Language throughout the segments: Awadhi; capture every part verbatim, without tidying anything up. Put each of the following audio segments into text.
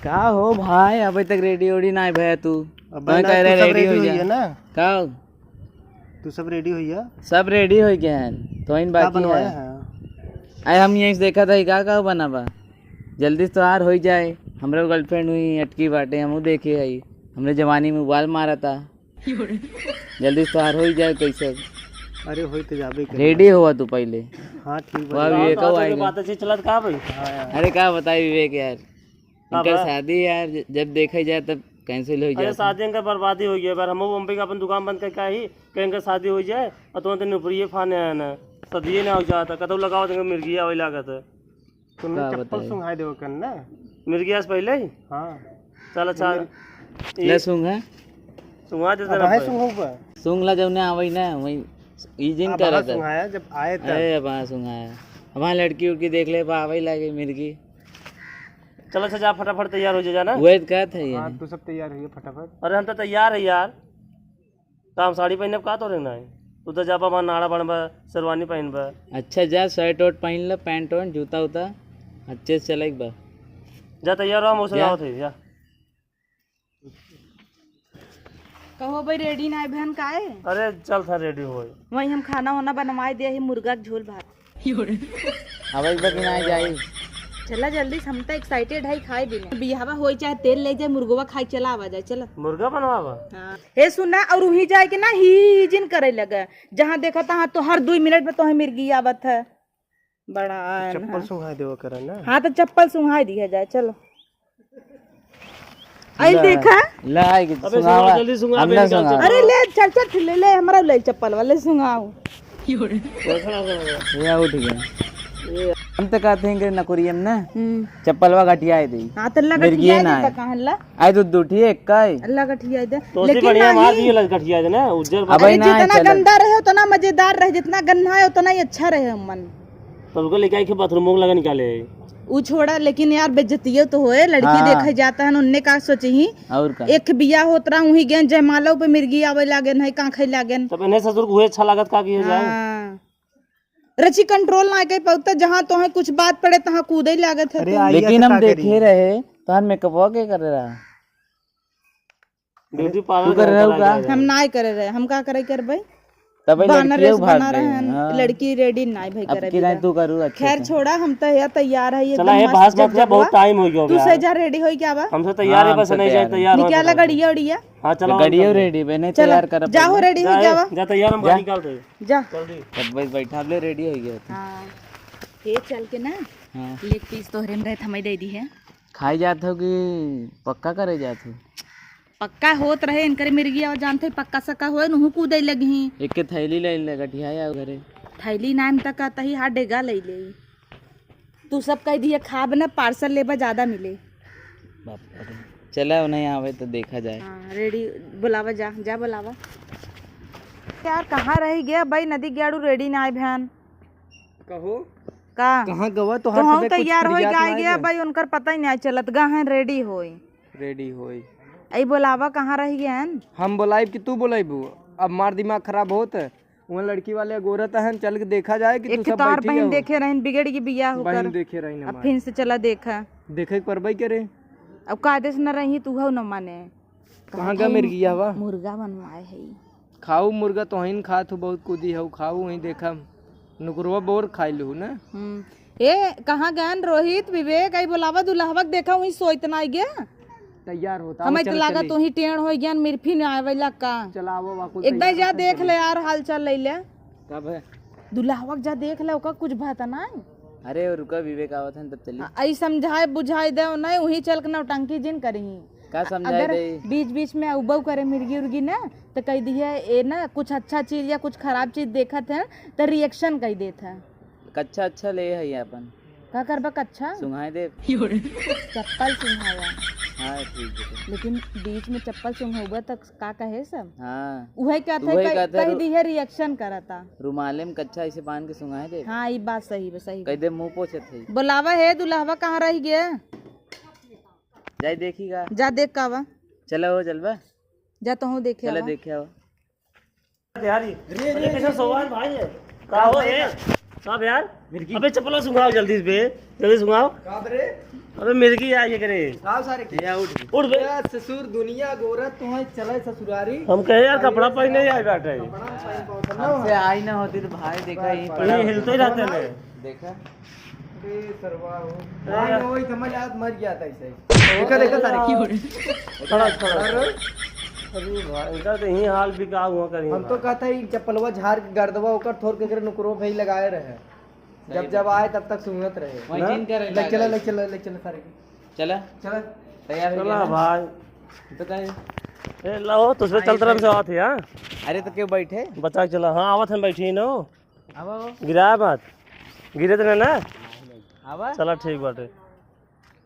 का हो भाई, अबे तक ready ओडी नाहीं भया तू? अबे तोहे ना, कह रहे तू सब ready ready हो होइया जा। ना? का हो? तू सब ready होइया? सब ready होइ गया है, तो इन का बाकी बनवाया है। है? अरे हम यहीं से देखा था, का का बना बा? जल्दी से तोहार होइ जाए। हमरो girlfriend हुई अटकी बाटे, हमहू देखे हई। हमरे जवानी में उबाल मारा था। जल्दी से तोहार होइ जाए कैसे। अरे होई तो जाबे करे। Ready होवा तू पहले। हाँ, ठीक बा। वाह, विवेक, बात आएगा। बात अच्छी चलत का भाई? हाँ यार। अरे का बताई विवेक यार, का इनकर बा? शादी यार, ज-, जब देखा जाए तब cancel होइ अरे जाता। शादी इनकर बर्बादी होइ गया। बार हमहू बम्बई का अपन दुकान बंद करके आई, कहीं इनकर शादी होइ जाए और तुरंत नौकरी फाने आए ना, सदिये ना हो जाता, कतौ लगाओ तो मिर्गिया वही लागत है। तुमने का चप्पल बताई? सुंघाई देव कर ना। मिर्गिया से पहले ही? हाँ। चल अच्छा। मिर- ले ये सुंघा। सुंघा देते अब ना है भाई। सुंघा ऊपर। सुंघ ला जब ना आवई ना, वही ई जिन अब करत हाँ है। सुंघाया, जब आए तब। अरे अब हाँ सुंघाया। अब हाँ लड़की उड़की देख ले, बा आवई लागे मिर्गी। चल अच्छा जा फटाफट तैयार हो जा, जाना। वही तो कहत है ये। हाँ, तू सब तैयार होइए फटाफट। अरे हम तो तैयार है यार। का हम साड़ी पहनब का तोरे नाहीं? तू तो जाबा वहाँ नाड़ा बनबा, शेरवानी पहनबा। अच्छा जा shirt ओट पहन ले, pant ओंट, जूता उता, अच्छे से चले एक बार। जा तैयार हो, हम ओसे जा। आवत है, जा। कहो भाई ready नाहीं भन काहे? अरे चल था ready हो। वही हम खाना वाना बनवाए दिया है, मुर्गा के झोल भात। अब एक बार ना जाई। चला जल्दी से, हम तो excited है खाए बिना। बियाहवा होई चाहे तेल ले जाए, मुर्गवा खाए चला आवा जाए, चला। मुर्गा बनवावा? हाँ। हे सुना, और वहीं जाए के ना ही, ही जिन करे लगे, जहाँ देखा तहाँ तो हर दुई मिनट में तोहे मिर्गी आवत है। बड़ा आयन चप्पल है। सुंघाई देवा करा ना। हाँ तो चप्पल सुंघाई दिया जाए, चलो। आई ला, देखा? ला, आई के अबे सुंघावा। सुंघावा, जल्दी सुंघा, हम अबे ना निकाल सुंघावा। चल। अरे ले, चल, चल, ले, ले, हमरा ले चप्पल वाले सुंघाओ। ये उठ गया। ये हम तो कहते हैं कि नकुरियम ना, हम्म। चप्पलवा घटियाए दे। हाँ, तो लगा मिर्गिये घटियाए ना दे, आए। तो कहाँ ला? आए तो दू ठिए, एक का है। अल्लाह घटियाए दे। तो उससे लेकिन बढ़िया मार नहीं। दिए, लगा घटियाए दे ना, उज्जर अब बात। अरे, नहीं, जितना चले। गंदा रहे, उतना मजेदार रहे, जितना गंदा है, उतना ही अच्छा रहे, अम्मन। तब को लेके आई के बाथरूम में लगा निकाले। उ छोड़ा, लेकिन यार बेइज्जतियो तो होए, लड़की हाँ। देखे जाता है, उनने का सोचे ही। और का? एक बियाह होत रहा, वहीं गए जयमाला पे मिर्गी आवे लागेन है, कांखे लागेन। तब इन्हें ससुर को हुए अच्छा लागत का किया जाए? हाँ। रची control ना कर पाउता, जहाँ तोहे कुछ बात पड़े तहाँ कूदे लागत है अरे तू। आइया लेकिन तो हम का देखे करी? रहे, तोहार मेकअपवा के करे रहा? ब्यूटी पार्लर तू कर रहे हो का? हम नाय करे रहे, हम का करे करबे? तबे बानर लड़कियों रेस भाग बना गए। रहे हैं, हाँ। लड़की ready नाय भाई अब करे की नहीं बिना। तू करू अच्छे खैर से। छोड़ा, हम तो यार तैयार है चला, एकदम ये मस्त बहस मत कर, जगजगवा। बहुत टाइम हो गया तू बा। सही जा ready होई क्या बा? हम तो तैयार हाँ, है, हम बस तो नहीं जाए, तैयार है। तैयार हो निकाला जाओ। गड़िया उड़िया। हाँ, चला, तो गड़िया चल। Ready बने, चला, तैयार कर जा हो, अपन। ready हो जा, जावा। जा, तैयार हम जा। गाड़ी निकाल दे। जा। जल्दी। तब बस बैठा ले, ready हो गया तू। हाँ। ये चल के ना, हाँ। Leg piece तोहरे में रहे, हमें दे दी है। खाई जात हो कि पक्का करे जात हो? पक्का होत रहे, इनकरे मिर्गी और जानते ही पक्का सक्का होए, नहु कूदे लगी। एक के थैली ले ले, गठिया या घरे। थैली नाम तक कहता ही, हाथ डेगा ले ले। तू सब कह दिए, खाब ना, parcel लेबा, ज्यादा मिले। बाप रे। चला, उन्हें आवे तो देखा जाए। हाँ, ready, बुलावा जा, जा बुलावा। यार, कहाँ रह गया भाई, नदी ग्याड़ू ready ना आए भैन। कहो? का? कहाँ गवा? तोहार तो हम सबे कुछ तैयार होई फरियाद गए ना गया गया। भाई, उनकर पता ही नहीं चलत, गा हैं ready होई। Ready होई। ऐ बुलावा कहाँ रह गए हैं? हम बुलाइब कि तू बुलाइबू? अब मार दिमाग खराब होत। वहाँ लड़की वाले अगोरत हन, चल के देखा जाए कि एक तू सब तार बैठी बहिन हो। देखे रहन, बिगड़ गई बियाह होकर। बहिन देखे रहन अब हमार। फिर से चला देखा। देखे के परबई करे। अब कायदे से न रही, तू हो न माने। कहाँ कहत गा हई मिर्गिया बा? मुर्गा बनवाए हई। खाऊ मुर्गा, तोहिन खात हो, बहुत कूदी हो, खाऊ वहीं देखा। नुकरवा बोर खाई लू ना। हम्म। ए, कहाँ गन रोहित, विवेक, आई बोलावा दुल्हवा के देखा, वहीं सोइत ना आई गया। तैयार होता, हमें तो चलो, लागत चली। तू ही टेढ़ हो गया, मिरफी ने आवेला का। चला, आवो, वाकुल एकदम तैयार जा होता, देख चली। ले यार, हाल चाल ले ले। कब है? दुल्हवा के जा देख ले, ओका कुछ भता ना। अरे, रुका, विवेक आवत हन, तब चली। हाँ, आई समझाए बुझाए दे, नहीं, वहीं चल के नौटंकी जिन करी। का समझाए अगर दे? बीच बीच में उबऊ करे मिर्गी उर्गी ना, तो कह दिए, ए ना, कुछ अच्छा चीज या कुछ खराब चीज देखत है, तो reaction कह देत है। कच्छा अच्छा ले है अपन। का करबा कच्छा? सुंघाए दे। चप्पल सुंघावा। हाँ, ठीक है। लेकिन बीच में चप्पल सुंघौबा त का कहे सब? हाँ। उहे कहत है, उहे कह, कहत है, कह रू-, दी है, reaction करता। रुमाले में कच्छा ऐसे बांध के सुंघाए दे। हाँ, ई बात सही बा, सही कह बा। दे, मुंह पोछत है। बुलावा है, दुल्हवा कहाँ रह गया? जाई देखी का। जा देख का बा। चला हो, चलबा। जा तोहू देखे चला आवा। देखे आवा। यार, ये, अरे, ये कैसा सवाल भाई है? का हो है? का बे यार? मिर्गी। अबे चप्पल सुंघाओ जल्दी से बे, जल्दी सुंघाओ। का बे रे? अरे मिर्गी आ ये करे। आओ सारे के। ये उठ। उठ बे। ए ससुर दुनिया गोरा, तुम्हें चले ससुरारी। हम कहे यार कपड़ा पहने ही आए बाटे। कपड़ा पहन पावत ना। हमसे आई ना होती तो भाई देखा ही ये पड़ा। हिलते ही रहते हैं। देखा? अरे सरवा हो। अरे। भाई, वही समझ आज मर गया था ऐसे ही। देखा, देखा सारे। खड़ा, खड़ा। अरे। अरे भाई, इनका तो यही हाल बिका हुआ करी हम तो बा। कहता है, चप्पलवा झाड़ के गर्दवा ओकर थोर के करे नुकरो पे ही लगाए रहे। जब जब आए तब तक सुंघत रहे। वही ना? जिन करे ले चला, ले चला, ले चला सारे के। चला। चला। तैयार हो चला गया ना? भाई। तो कहे ए, लाओ, तो उसमें हाँ, चलत ये रहन से सही। आवत है, हाँ? अरे, तो क्यों बैठे? बचा के चला। हाँ, आवत हन, बैठी न हो। आवा हो। गिराए मत। गिरे तो ना, ना? आवा। चला, ठीक बाटे।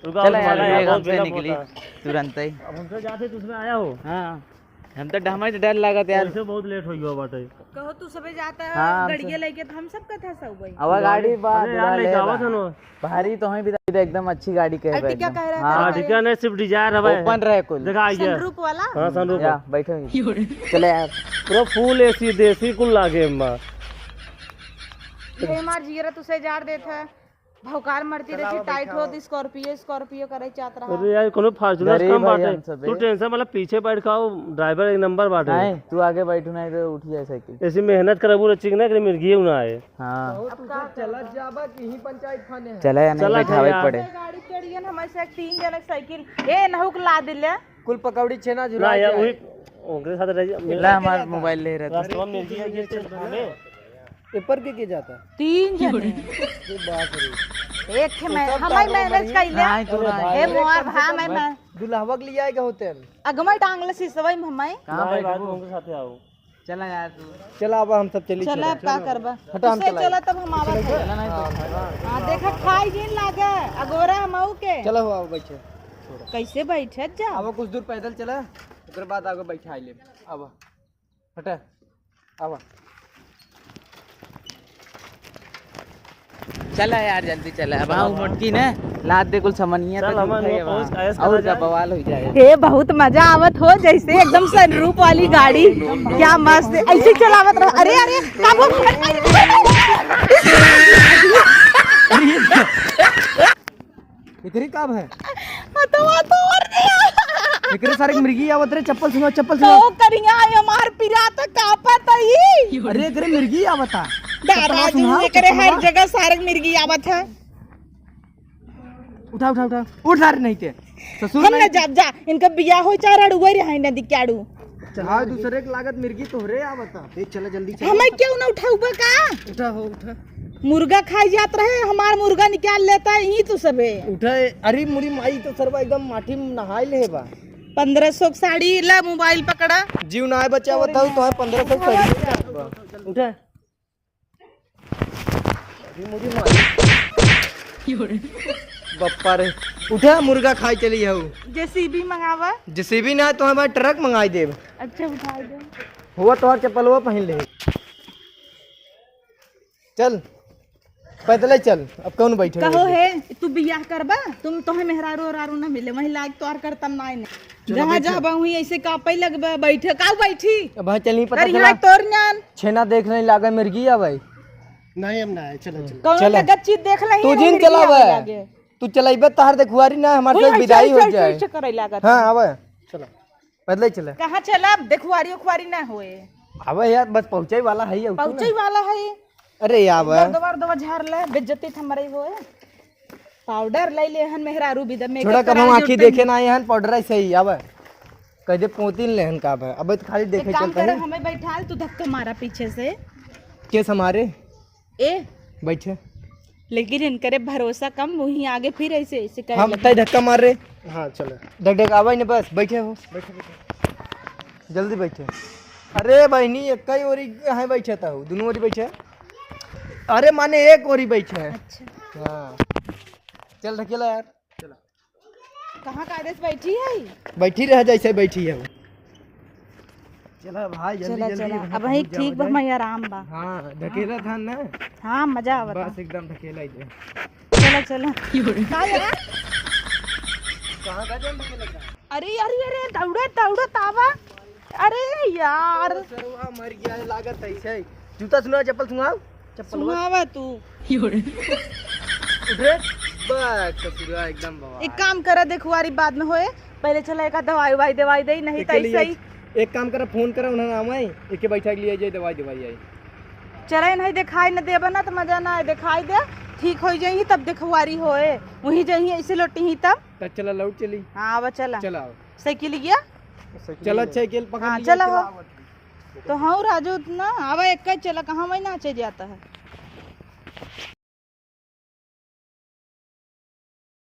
रुका, चला रुका, यार, रुका, ये बहुत हमसे बिना निकली पोता। तुरंत ही। अब हमसे जाते तो उसमें आया हो। हाँ। हम तो डहमा से डर लागत यार। वैसे बहुत लेट हो गया बाटे। कहो तू सबे जाता है हाँ, हमसे। गड़िया लेके तो हम सब कथा सब भाई। आवा गाड़ी बा, अरे यार, दुल्हा लेके ले आवा बा। था ना। भारी तो है भी एकदम अच्छी गाड़ी के है Ertiga एकदम। कह रहा हाँ। था Ertiga नहीं, Swift Dzire है भाई। Open रहे कुल। देखा आ गया। Sunroof वाला? हाँ, sunroof या, वाला। बैठो ही। चले यार। पूरा full A C देसी कुल लागे एम्मा। ये हमार जिगरा तुसे जार देत है। भौकाल मरती रहती, tight होत, Scorpio, Scorpio करे चाहत रहा। अरे यार, कोनो Fortuner गरीब कम है बाटे। हम सब। तू tension मतलब पीछे बैठ खाओ, driver एक नंबर बाटे। नहीं, तू आगे बैठू नहीं तो उठ जाए साइकिल। ऐसी मेहनत करबू रचिक ना, एकरे मिर्गिये ना आए। हाँ। अब का चलत जाबा कि ही पंचायत खाने है? चला या नहीं, चला बैठावे भैया। पड़े। गाड़ी चढ़िए ना, हमारे से तीन जनक साइकिल, ए, नहुक ला दिले। कुल पकौड़ी छेना ना झुला यार, जाए। वही ओकरे साथ रह जा। ला, हमार मोबाइल ले रहे थे। रास्ता में मिर्गी आ गई, चल, हमें। ए पर के के जाता? तीन जने। ये बाप रे। एक खे मैं, तो सब हमारी कारोबार manage बढ़िया। कइले। नहीं, तू अरे नहीं। भाई, ए, मोर भा, मैं, मैं। दुल्हवा के लिए आएगा होते हैं। अगमई टांगले सिसवई में हमाई। कहाँ नहीं, बैठबो? भाई, तुम उनके साथे आओ। चला यार तू। चला, अब हम सब चली, चला, चला। अब का करबा? हटा, हम तुसे चला। चला, तब हम आवत है। चला, नहीं तो। हाँ, देखा, खाई जिन लागे, अगोरा हम आऊ के। चला हो, आओ, बैठे। कैसे बैठे जा? अब कुछ दूर पैदल चला, ओकर बाद आगे बैठा ले। अब हटा, आवा। चला यार, जल्दी चला। अब हाँ, मोटकी ने लाद दे कुल समनिया चल, तो हमन उठाई वो अब। पहुँच, ऐश और करा का जाए। बवाल हो जाए। हे, बहुत मजा आवत हो, जैसे एकदम sunroof वाली गाड़ी। क्या मस्त है, ऐसे चलावत रहो। अरे, अरे, काबू। एकरे का है? हथवा तोड़ दिया। एकरे सारे के मिर्गी आवत रे, चप्पल सुना, चप्पल सुना। तो करिया हमार पिरात कापत ही। अरे एकरे मिर्गी आवता। दादा चप्पलवा जी, सुना, एकरे हर चप्पलवा। जगह सारे के मिर्गी आवत है। उठा, उठा, उठा। उठ सारे नहीं ते। ससुर हम नहीं ना जाब जा, इनका बियाह हो चाहे अड़ुआ रहे ना दिक्याड़ू। चला, दूसरे के लागत मिर्गी तोहरे आवता। ए, चला जल्दी चला। हमें क्यों ना उठाउबा का? उठा हो, उठा। मुर्गा खाई जात रहे, हमार मुर्गा निकाल लेता है, यही तो सबे। उठा, ए, अरे मुरी माई तो सरवा एकदम माटी में नहाई ले बा। पन्द्रह सौ के साड़ी ला, मोबाइल पकड़ा। जीव ना बचावत हूँ, तो है पन्द्रह सौ के साड़ी। उठा। अरे मुरी माई। बप्पा रे। उठा, मुर्गा खाई चली हऊ। JCB मंगावा। JCB ना, तो हमारे ट्रक मंगाई देब। अच्छा, उठाई दे। हुआ तोहर चप्पलवा पहिन ले। चल, पैदले चल, अब कौन बैठे कहो रहे? हे, तू बियाह करबा? तुम, तोहे मेहरारू ओरारू ना मिले, वहीं लाग तोहर करतन नाई ने। चलो, जहाँ बैठो। जहाँ बा, वहीं ऐसे कापे लगबा, बैठे, काऊ बैठी? अब भाई चल, नहीं पता अरे, चला। यहाँ तोर न्यान। छेना देख नहीं लागे, मिर्गी आ भाई। नहीं, हम ना आए, चलो, चलो। कौन चलो। लगत चीज देख ले, तू जिन चलावे। लागे। तू चलाइबे, तोहर देखुआरी ना, हमारे ओए, से ऐसे, विदाई ऐसे, हो ऐसे, जाए। ऐसे करे लागत। हाँ, आवे। चलो। पैदल ही चले। कहाँ चलब? देखुआरी उखुआरी ना होए। अबे यार, बस पहुँचे वाला है ये, उठो ना। पहुँचे वाला है। अरे यार, बे। दवा, दवा झाड़ ले, बेइज्जती त हमरे होए। पाउडर ले ले हन मेहरारू भी दे, मेकअप छोड़ा, कब हम कराए आँखी जरूरत देखे नहीं। ना आए हन, पाउडर ऐसे ही आवे। कह दे पोती ले हन का बे। अबे तो खाली देखे एक काम चलता कर, है। हमें बैठाल, तू धक्का मारा पीछे से। केस हमारे? ए? बैठे। लेकिन इनकरे भरोसा कम, वहीं आगे फिर ऐसे, ऐसे करे हम लगे। तय धक्का मार रे। हाँ, चलो। धक धक आवाज ने बस, बैठे हो। बैठो, बैठो। जल्दी बैठे। अरे बहनी, एक ही ओरी है बैठे था, दोनों ओरी बैठे। अरे माने एक ओरी बैठे। अच्छा। हाँ। चल ढकेला यार। चला। कहाँ कायदे से बैठी है? बैठी रह जैसे बैठी है। चला भाई, जल्दी, चला, जल्दी, चला। वहाँ अब वहीं पहुँच जाओ, ठीक बा, जाए। मैं आराम बा। हाँ, ढकेला था ना। हाँ, मजा आवता। बस एकदम ढकेला ही दे। चला, चला। का यार? कहाँ का जाम ढकेला था? अरे, अरे, अरे, दौड़त, दौड़त आवा। अरे यार। सरवा मर गया है, लागत है ऐसे ही। जूता सुना, चप्पल सुनाओ। चप्पल सुनावा तू। उठ रे। बस ससुरा एकदम बवाल। एक काम करा, देखुआरी बाद में होए, पहले चला एक दवाई उवाई दवाई दे, नहीं तो एके लिए ऐसे ही। एक काम करा, फोन करा, उन्हें आवे, एके बैठा के लिए जाए, दवाई दवाई आई। चला, नहीं दिखाई न देबा ना तो मजा ना आए, दिखाई दे, ठीक हो जाई तब देखुआरी होए, वहीं जाई ऐसे लोटी ही तब। तब चला लौट चली। हाँ, अब चला। चला आओ। साइकिल गया? चला, साइकिल पकड़ हाँ, लिया, चला चला हो। आवत। तो हाँ राजू, ना आवा एक चला, कहाँ वही नाचे जाता है।